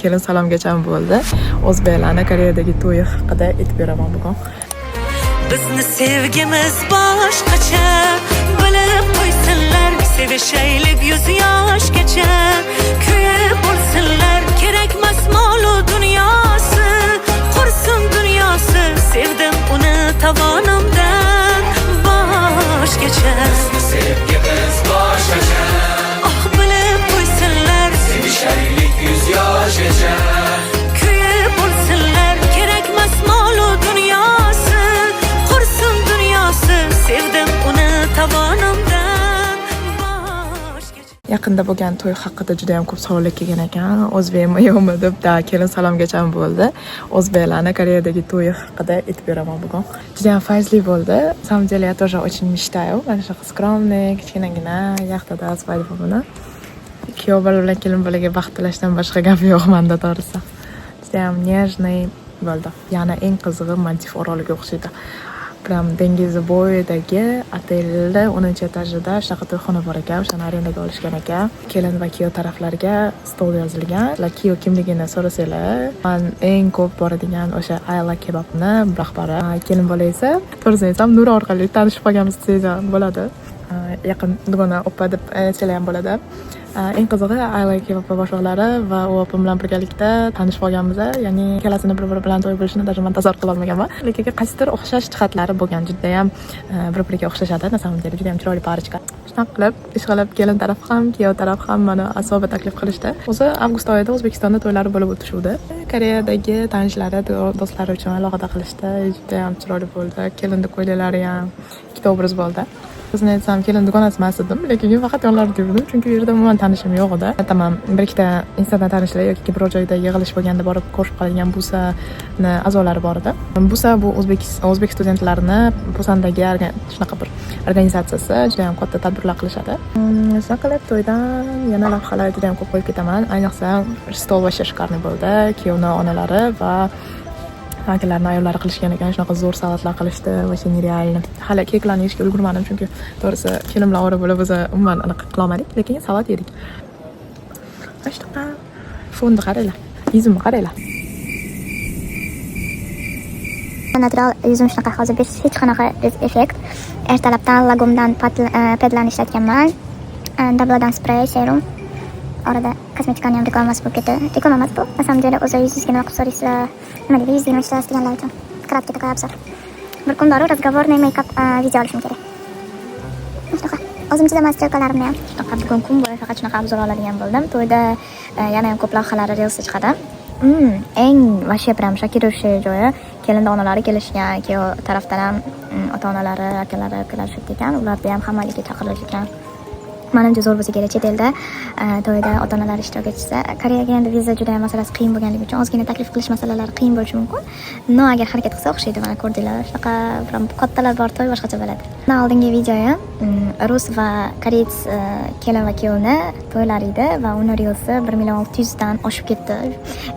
Kelin salomgacha bo'ldi. O'zbeklarni Koreyadagi to'yi haqida aytib beraman bugun. Bizni sevgimiz boshqacha, bilib qo'ysinlar, sevishaylik 100 yoshgacha, kuyib bo'lsinlar, kerakmas molu dunyosi, qursin dunyosi, sevdim uni tovonimdan boshgacha. Sevgimiz boshqacha. Oh, bilib qo'ysinlar, Sevishaylik 100 yoshgacha, kuyib bo'lsinlar, kerakmas molu dunyosi, qursin dunyosi, sevdim uni tovonimdan boshgacha. Yaqinda bo'lgan to'y haqida juda ham ko'p savollar kelgan ekan. O'zbekmi, yo'qmi deb, da kelin salomgacha bo'ldi. O'zbeklarni Koreyadagi to'yi haqida aytib beraman bugun. Juda ham fayzli bo'ldi. На самом деле я тоже очень мечтаю. Mana shunaqa скромный, kichkinagina yaxtada свадьба buni. Kuyov bola bilan kelin bolaga baxt tilashdan boshqa gap yo'q manda, to'g'risi. Juda ham нежный bo'ldi. Yana eng qizig'i, Maldiv oroliga o'xshaydi. Прям dengiz bo'yidagi otelni 10-etajida shunaqa to'yxona bor ekan, o'shani arendaga olishgan ekan. Kelin va kuyov taraflariga stol yozilgan. Ular kuyov kimligini so'rasanglar, man eng ko'p boradigan o'sha Ayla kebabni rahbari. Kelin bola esa, to'g'risini aytsam, Nura orqali tanishib qolganmiz desangiz ham bo'ladi. Yaqin dugona opa deb aytsalar ham bo'ladi. Eng qizig'i, Ayla kebab boshliqlari va u opam bilan birgalikda tanishib olganmiz. Ya'ni ikkalasini bir biri bilan to'y bo'lishini даже man tasavvur qila olmaganman. Lekin qaysidir o'xshash jihatlari bo'lgan, judayam bir biriga o'xshashadi. На самом деле judayam chiroyli парочка. Shunaqa qilib, ishqilib, kelin tarafi ham, kuyov tarafi ham mani особо taklif qilishdi. O'zi avgust oyida O'zbekistonda to'ylari bo'lib o'tishuvdi. Koreyadagi tanishlari, do'stlari uchun alohida qilishdi. Judayam chiroyli bo'ldi. Kelinni ko'ylaklari ham ikkita obraz bo'ldi. O'zini aytsam, kelin dugonasi emas edim, lekin faqat yonlarida yurdim, chunki u yerda umuman tanishim yo'q edi. Tamam, bir ikkita Instagram tanishlar yoki biror joyda yig'ilish bo'lganda borib ko'rishib qoladigan Busani a'zolari bor edi. Busa bu o'zbek studentlarini Pusandagi shunaqa bir organizatsiyasi, juda ham katta tadbirlar qilishadi. Shunaqa qilib to'ydan yana lavhalar juda ham ko'p qo'yib ketaman. Ayniqsa, stol вообще шикарный bo'ldi. Kuyovni onalari va akalarni ayollari qilishgan ekan, shunaqa zo'r salatlar qilishdi, вообще нереально. Hali keklarni yeyishga ulgurmadim, chunki to'g'risi kelin bilan ovora bo'lib, o'zi umuman anaqa qilolmadik, lekin salat yedik. Mana shunaqa fonni qaranglar, yuzimni qaranglar. Natural yuzim shunaqa hozir, hech qanaqa effekt. Ertalabdan Lagomdan pedlarni ishlatganman. Dabladan sprey, serum. Orada kosmetikani ham reklamasi bo'lib ketdi. Reklama emas bu. На самом деле o'zi yuzingizga nima qilib so'raysizlar, nima deydi, yuzingizga nima ishlatasiz deganlar uchun. Краткий такой обзор. Bir kun borib разговорный мейкап video olishim kerak. Shunaqa. O'zim chizaman strelkalarimni ham. Shunaqa bugun kun bo'yi faqat shunaqa обзор oladigan bo'ldim. To'yda yana ham ko'p lavhalari, reelsda chiqadi. Eng вообще прям шокирующий joyi, kelinni onalari kelishgan, kuyov tarafdan ham ota onalari, akalari, ukalari shu yerda ekan. Ularda ham hammaliga chaqirilish ekan. Manimcha, zo'r bo'lsa kerak chet elda to'yda ota onalar ishtirok etishsa. Koreyaga endi viza juda ham masalasi qiyin bo'lganligi uchun ozgina taklif qilish masalalari qiyin bo'lishi mumkin, но agar harakat qilsa, o'xshaydi. Mana, ko'rdinglar, shunaqa прям kattalar bor, to'y boshqacha bo'ladi. Bundan oldingi videoyim rus va koreys kelin va kuyovni to'ylari edi va uni reelsi 1 million 600dan oshib ketdi.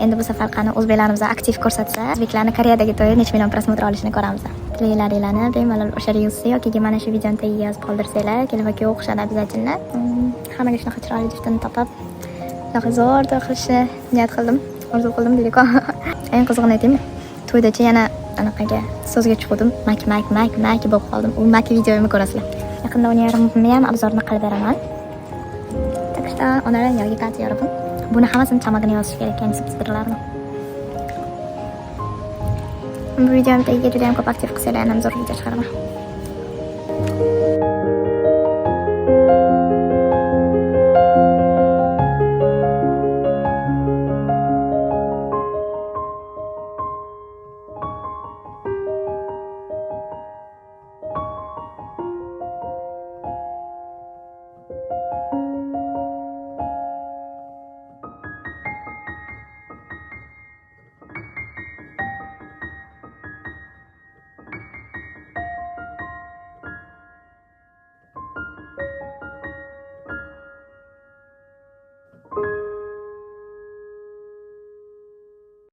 Endi bu safar qani o'zbeklarimiz aktiv ko'rsatsa, o'zbeklarni Koreyadagi to'yi necha million просмотр olishini ko'ramiz. Tilaklaringlarni bemalol o'sha reelsni yoki mana shu videoni tagiga yozib qoldirsanglar, kelin va kuyov o'qishadi обязательно. Hammaga shunaqa chiroyli juftini topib, shunaqa zo'r to'y qilishni niyat qildim, orzu qildim deydiku. Eng qizig'ini aytaymi, to'ydachi yana anaqaga so'zga chiquvdim, mak mak mak mak bo'lib qoldim. U mak videoyimni ko'rasizlar yaqinda, uni ham обзор ni qilib beraman. Так что 오늘은 여기까지, 여러분. Buni hammasini chamagini yozish kerak ekan, subtitrlarni. Bu videoni tagiga juda ham ko'p aktiv qilsanglar, yana ham zo'r video chiqaraman.